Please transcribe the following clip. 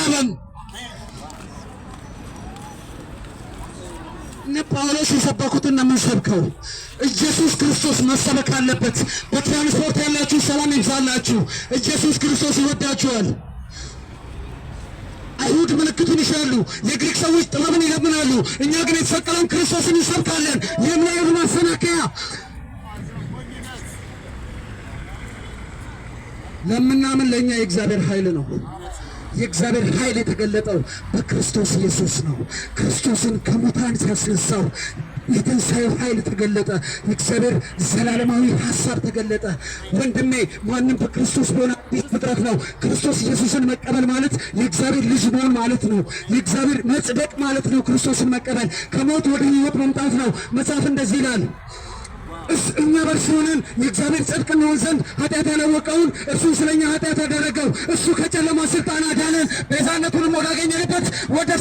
አልተራበም። እነ ጳውሎስ የሰበኩትን ነው የምንሰብከው። ኢየሱስ ክርስቶስ መሰበክ አለበት። በትራንስፖርት ያላችሁ ሰላም ይብዛላችሁ። ኢየሱስ ክርስቶስ ይወዳችኋል። አይሁድ ምልክቱን ይሻሉ፣ የግሪክ ሰዎች ጥበብን ይለምናሉ። እኛ ግን የተሰቀለውን ክርስቶስን እንሰብካለን። ይህም ለአይሁድ ማሰናከያ፣ ለምናምን ለእኛ የእግዚአብሔር ኃይል ነው። የእግዚአብሔር ኃይል የተገለጠው በክርስቶስ ኢየሱስ ነው። ክርስቶስን ከሙታን ሲያስነሳው የትንሣኤው ኃይል ተገለጠ። የእግዚአብሔር ዘላለማዊ ሐሳብ ተገለጠ። ወንድሜ፣ ማንም በክርስቶስ ቢሆን አዲስ ፍጥረት ነው። ክርስቶስ ኢየሱስን መቀበል ማለት የእግዚአብሔር ልጅ መሆን ማለት ነው። የእግዚአብሔር መጽደቅ ማለት ነው። ክርስቶስን መቀበል ከሞት ወደ ሕይወት መምጣት ነው። መጽሐፍ እንደዚህ ይላል፣ እኛ በእርሱ ሆነን የእግዚአብሔር ጽድቅ እንሆን ዘንድ ኃጢአት ያላወቀውን እርሱን ስለኛ ኃጢአት አደረገው። እሱ ከጨለማ ስልጣን አዳነን፣ ቤዛነቱንም ወዳገኘንበት ወደ